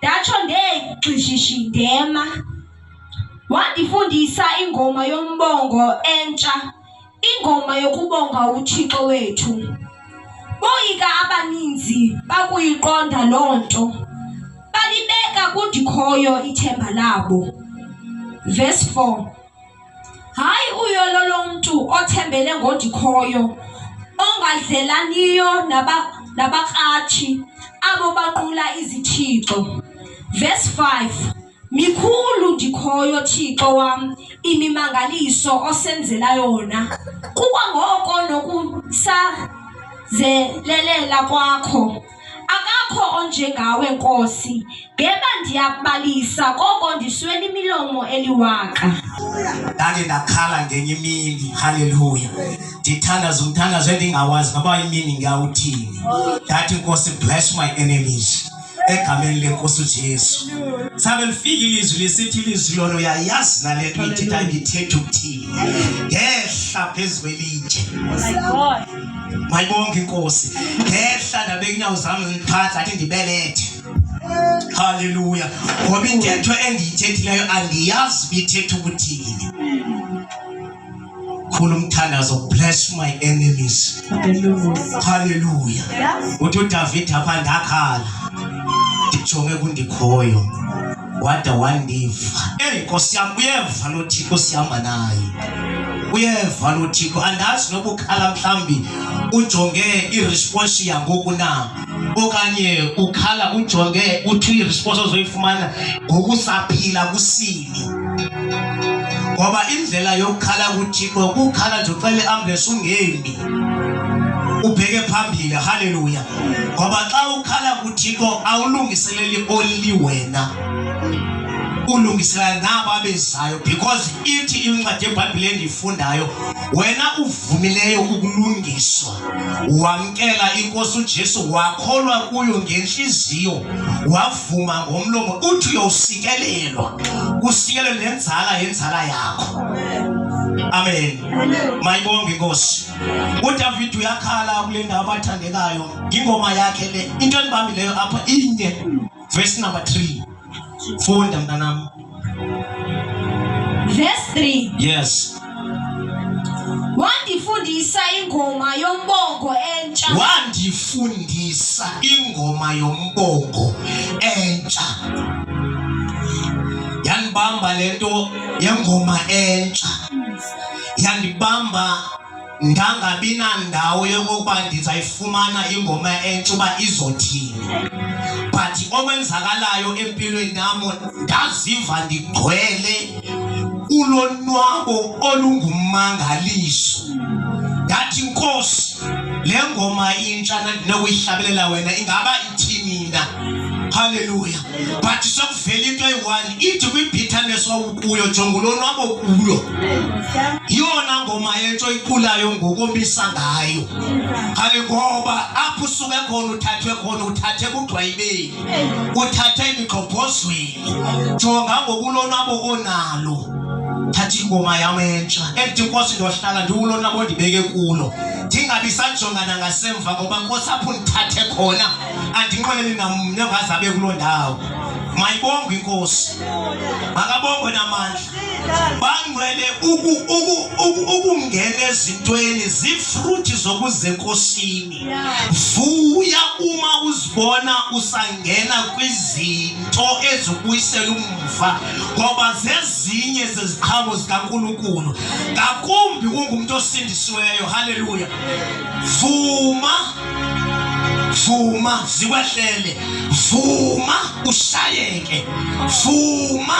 Ndatsho ndee gxishishi ndema. Wandifundisa ingoma yombongo entsha, ingoma yokubonga uThixo wethu. Boyika abaninzi bakuyiqonda loo nto, balibeka kuNdikhoyo ithemba labo. Verse 4. Hayi uyolo lomntu othembele ngoNdikhoyo, ongadlelaniyo nabakratshi, abo banqula izithixo. Verse 5. Mikhulu Ndikhoyo Thixo wam imimangaliso osenzela yona. Kukwangoko nokusazelelela kwakho. Akakho onjengawe Nkosi. Ngeba ndiyabalisa koko ndiswela imilomo eliwaka. Ndake ndakhala ngenye imini, haleluya. Ndithandaza umthandazo endingawazi noba imini ngiyawuthini. Ndathi Nkosi bless my enemies. Egameni lenkosi uJesu. Sabe lifika ilizwi lisithi ilizwi lona uyayazi nale nto uyithethayo ibithetha ukuthini. Ngehla phezu kwelitye. Mayibonge inkosi. Ngehla ndabeka inyawo zam phantsi athi ndibelethe. Haleluya. Ngoba intetho endiyithethileyo andiyazi ibithetha ukuthini. Khulu umthandazo bless my enemies. Haleluya. Uthi uDavid apha ndakhala. Ndijonge kundikhoyo. Wada wandiva. Ey Nkosi yam uyeva lo Thixo sihamba naye. Uyeva lo Thixo andazi noba ukhala mhlawumbi ujonge iresponse yangoku na okanye ukhala ujonge uthi iresponse ozoyifumana ngokusaphila kusini. Ngoba indlela yokukhala kuThixo kukhala nje ucela iambulance ungemi. Ubheke phambili haleluya. Ngoba xa ukhala kuThixo awulungiseleli only wena. Ulungisela nabo abezayo because ithi incwadi yeBhayibhile endiyifundayo wena uvumileyo ukulungiswa wamkela inkosi uJesu wakholwa kuyo ngenhliziyo wavuma ngomlomo uthi uyosikelelwa kusikelelwe nenzala yenzala yakho amen mayibonge inkosi uDavid uyakhala kule ndawo abathandekayo ingoma yakhe le into endibambileyo apha inye verse number 3 funda mntanam Verse 3. Yes. Wandifundisa ingoma yombongo entsha. Wandifundisa ingoma yombongo entsha. Yanibamba lento yengoma entsha. Yandibamba ndangabi nandawo yokokuba ndizayifumana ingoma entsha uba izothini but okwenzakalayo empilweni yam ndaziva ndigcwele ulonwabo olungummangaliso ndathi nkosi le ngoma intsha ndinokuyihlabelela wena ingaba ithini na haleluya but sokuvela into eyi-one ithi kwi-bitterness wawukuyo jonga ulonwabo kuyo yiyona ngoma yentsho iculayo ngokomisa ngayo hale ngoba apho usuke khona uthathwe khona uthathe kugxwayibeni uthathe emigxobhozweni jonga ngokulonwabo onalo thatha ingoma yam entsha endithi nkosi ndohlala ndiwulonwabo ndibeke kulo ndingabi sajongana ngasemva ngoba nkosi apho ndithathe khona andinqweneli namnye ongaze abe kuloo ndawo mayibongwe inkosi makabongwe namandla bangcwele ukungena ezintweni zifruthi zokuza enkosini vuya uma uzibona usangena kwizinto ezikubuyisela umva ngoba zezinye zeziqhamo zikaNkulunkulu ngakumbi ungumntu osindisiweyo haleluya vuma vuma zikwehlele vuma ushayeke vuma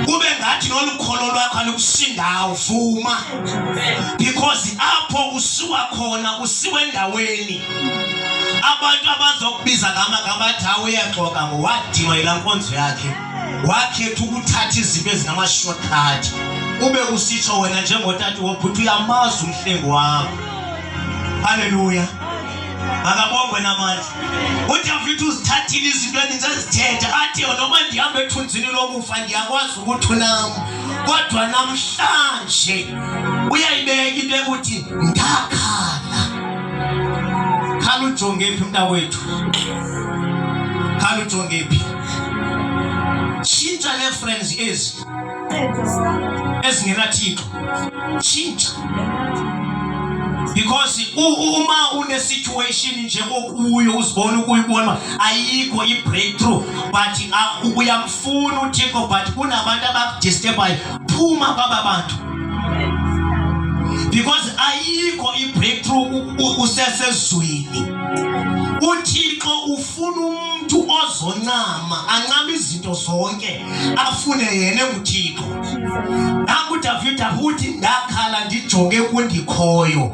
kube ngathi lolu kholo lwakho alukusindawo vuma because apho usiwa khona usiwa endaweni abantu abazokubiza ngamagama athi hawu uyaxoka ngowadinwa yilaa nkonzo yakhe wakhetha ukuthatha izinto ezingama-shortcut ube usitsho wena njengotata wobhuti uyamazi umhlengi wakho haleluya makabongwe namandla uDavid uzithathile izinto eninzi ezithetha athi noma ndihamba ethunzini lokufa ndiyakwazi ukuthi unam kodwa namhlanje uyayibeka into ekuthi ndakhala khala ujonge phi mntakwethu khala ujonge phi. Tshintsha nee-friends ezi ezingenathixo, tshintsha, because uma une-situation nje okuyo uzibona ukuyibona ayikho i-breakthrough, but uyamfuna uThixo, but kunabantu abakudisturbayo, phuma kwaba bantu, because ayikho i-breakthrough usesezweni. UThixo ufuna umuntu ozoncama, ancame izinto zonke, afune yena enguThixo. Nanku uDavida uthi, ndakhala ndijonge kundikhoyo,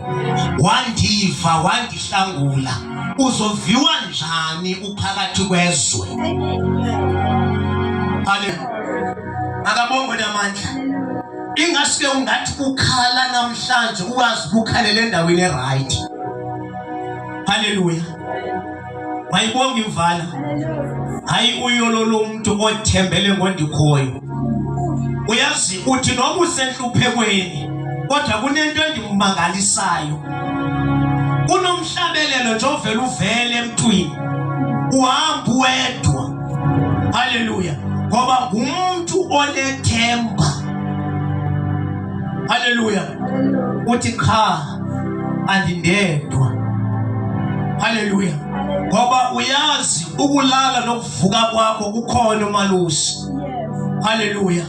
wandiva, wandihlangula. Uzoviwa njani uphakathi kwezwe? Haleluya, akabongwe namandla. Ingasuke ungathi ukhala namhlanje uwazi ukukhalela endaweni eright. Haleluya, mayibonge imvana. Hayi, uyolo lomntu othembele ngondikhoyo. Uyazi uthi noba usentluphekweni, kodwa kunento endimangalisayo, kunomhlabelelo nje ovela uvele emntwini, uhamba wedwa. Haleluya, ngoba ngumntu onethemba. Haleluya, uthi qha andindedwa. Haleluya, ngoba uyazi ukulala nokuvuka kwakho kukhona umalusi. Haleluya,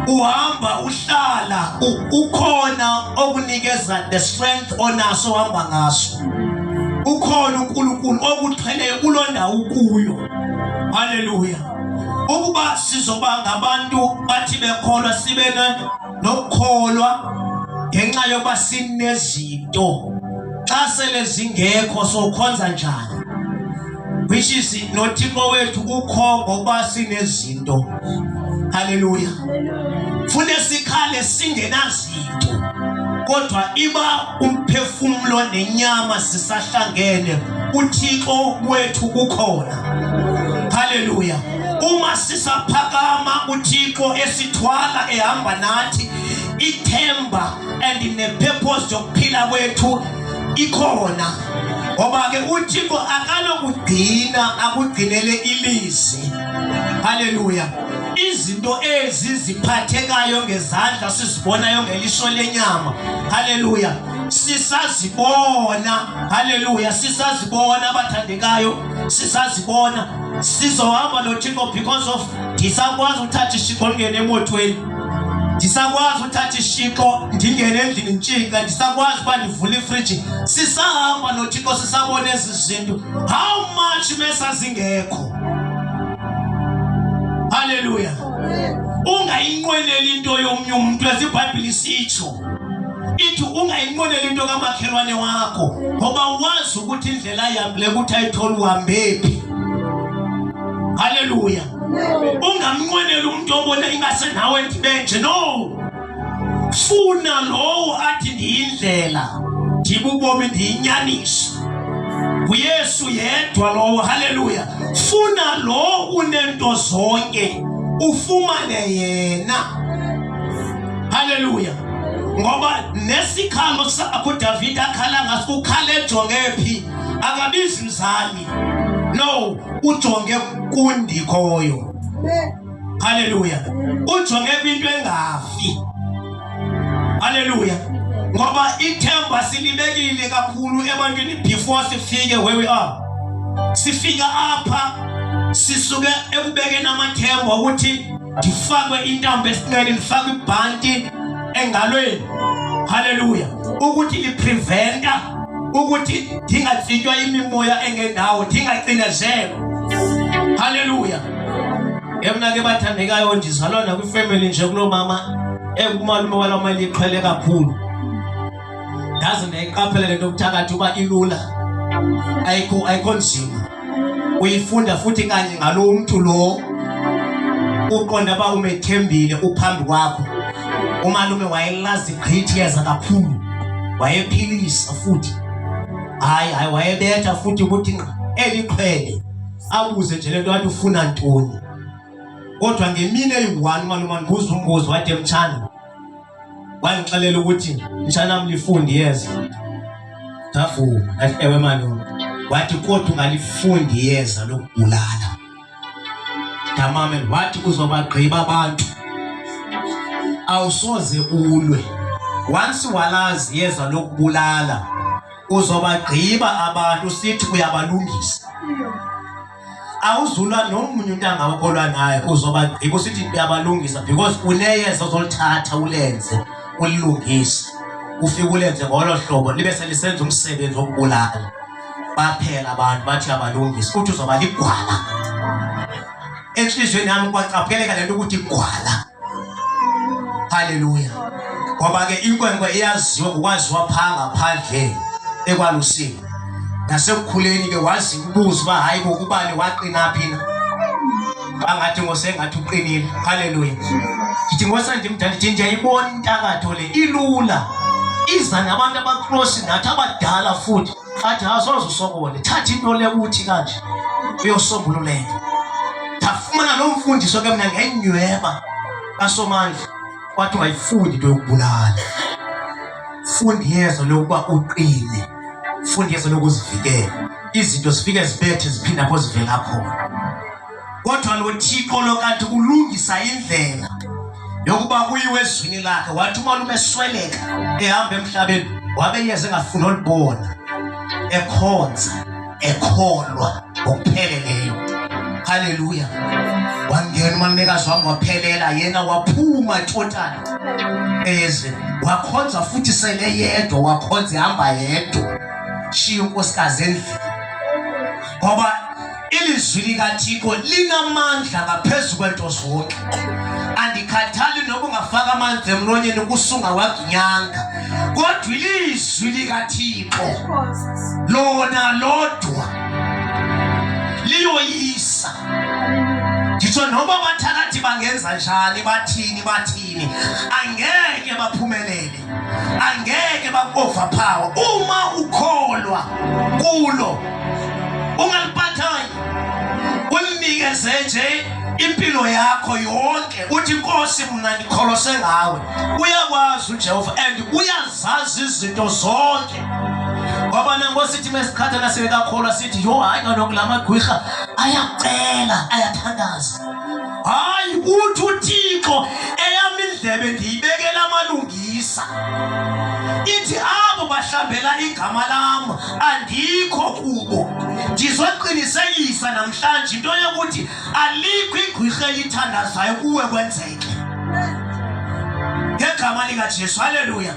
uhamba uhlala ukhona okunikeza the strength onaso, uhamba ngaso, ukhona uNkulunkulu okuthweleyo kuloo ndawo ukuyo. Haleluya, ukuba sizoba ngabantu bathi bekholwa, sibe nokukholwa ngenxa yokuba sinezinto, xa sele zingekho sokhonza njani? Which is noThixo wethu ukho ngokuba sinezinto. Haleluya, fune sikhale singenazinto, kodwa iba umphefumlo nenyama sisahlangene, uThixo wethu ukhona. Haleluya, uma sisaphakama uThixo esithwala, ehamba nathi, ithemba and nepurpose yokuphila kwethu ikhona, ngoba ke uThixo akanokugcina akugcinele ilizwi. Haleluya, izinto ezi ziphathekayo ngezandla, sizibonayo ngeliso lenyama, haleluya, sisazibona. Haleluya, sisazibona, abathandekayo, sisazibona. Sizohamba noThixo because of ndisakwazi uthatha ishixo ndingene emotweni, ndisakwazi uthatha ishixo ndingene endlini ntshinga, ndisakwazi uba ndivule ifriji. Sisahamba noThixo, sisabona ezi zinto. How much mesazingekho? Haleluya, ungayinqweneli into yomnye umntu, as iBhayibhile isitsho, ithi ungayinqweneli into kamakhelwane wakho, ngoba wazi ukuthi indlela ayihambile ukuthi ayithole uhambephi. Haleluya, ungamnqweneli umuntu obona ingase nawe ndibe nje. No, funa lowo athi ndiyindlela, ndibubomi, ndiyinyaniso, nguYesu yedwa lowo. Haleluya, funa lo unento zonke, ufumane yena. Haleluya, ngoba nesikhalo sakho uDavid akhala ngaso, ukhala ejonge phi? Akabizi mzali, no, ujonge kundikhoyo. Haleluya, ujonge kwinto engafi. Haleluya, ngoba ithemba silibekile kakhulu ebantwini before sifike where we are. Sifika apha sisuke ekubekeni amathemba ukuthi ndifakwe intambo esinqeni, ndifakwe ibhanti engalweni, haleluya, ukuthi lipreventa ukuthi ndingatsitywa imimoya engendawo, ndingacinezelwa. Haleluya. Emna ke bathandekayo, ndizalwa nakwifemeli nje kuloo mama ekumalume waloo mali iqhele kakhulu. Ndaze ndayiqaphela le nto yobuthakathi uba ilula, ayikho nzima, uyifunda futhi kanye ngalo mntu lo uqonda uba umethembile uphambi kwakho. Umalume wayelazi gqithi yeza kakhulu, wayephilisa futhi, hayi hayi, wayebetha futhi ukuthi nqa eli xhwele, abuze nje le nto, athi ufuna ntoni. Kodwa ngemini eyi-one umalume wandibuza umbuzo, wathi, mtshana, wandixelela ukuthi, mtshanam, lifundi yeza. Ndavuma, ndathi ewe malume. Wathi, kodwa ungalifundi yeza lokubulala. Ndamamela wathi uzobagqiba abantu. Awusoze ulwe. Once walazi yeza lokubulala uzobagqiba abantu sithi uyabalungisa. Awuzulwa nomunye untanga okholwa naye uzobagqiba usithi uyabalungisa because uneyeza ozolithatha ulenze ulilungise. Ufike ulenze ngolo hlobo libe selisenza umsebenzi wokubulala. Baphela abantu bathi abalungisi uthi uzoba ligwala. Enhliziyweni yami kwacapheleka lento ukuthi gwala. Haleluya. Ngoba ke inkwenkwe iyaziwa ngokwaziwa pha ngaphandle ekwalusini. Nasekukhuleni ke wazi ukubuza uba hayi bo ubani waqina phi na. Bangathi ngosengathi uqinile. Haleluya. Ngithi ngosandimdala ngithi ndiyayibona intakatho le ilula. Iza nabantu abaclose nathi abadala futhi. Athi asoze usokole. Thatha into le uthi kanje. Uyosombululeka. Ndafumana loo mfundiso ke mna ngenyweba kaSomandla. Wathi ungayifundi into yokubulala. Funda iyeza lokuba uqine. Funda iyeza lokuzivikela. Izinto zifike zibethe ziphinde apho zivela khona. Kodwa lo Thixo lo kanti ulungisa indlela yokuba kuyiwe ezwini lakhe. Wathi umalume esweleka ehamba emhlabeni wabe yeza engafuni olibona ekhonza ekholwa ngokupheleleyo. Haleluya. Wangena umalumekazi wami waphelela yena waphuma totally eze wakhonza futhi sele yedwa wakhonza ehamba yedwa shiya unkosikazi endlini ngoba Ilizwi likaThixo linamandla ngaphezu kwento zonke. Andikhathali noba ungafaka amanzi emlonyeni kusunga waginyanga, kodwa ilizwi likaThixo lona lodwa liyoyisa. Nditsho noba abathakathi bangenza njani, bathini bathini, angeke baphumelele. Angeke baku-overpower uma ukholwa kulo ungaliphathayo ulinikeze nje impilo yakho yonke uthi inkosi mna ndikholose ngawe uyakwazi uJehova and uyazazi izinto zonke ngoba nangosi sithi mesiqhatha nasebekakholwa sithi yho hayi kaloku la magqwirha ayacela ayathandaza Hayi uthi uThixo eyam indlebe ndiyibekela amalungisa. Ithi abo bahlambela igama lam andikho kubo. Ndizoqinisekisa namhlanje into yokuthi alikho igqwirha elithandazayo kuwe kwenzeke. Ngegama likaJesu, haleluya.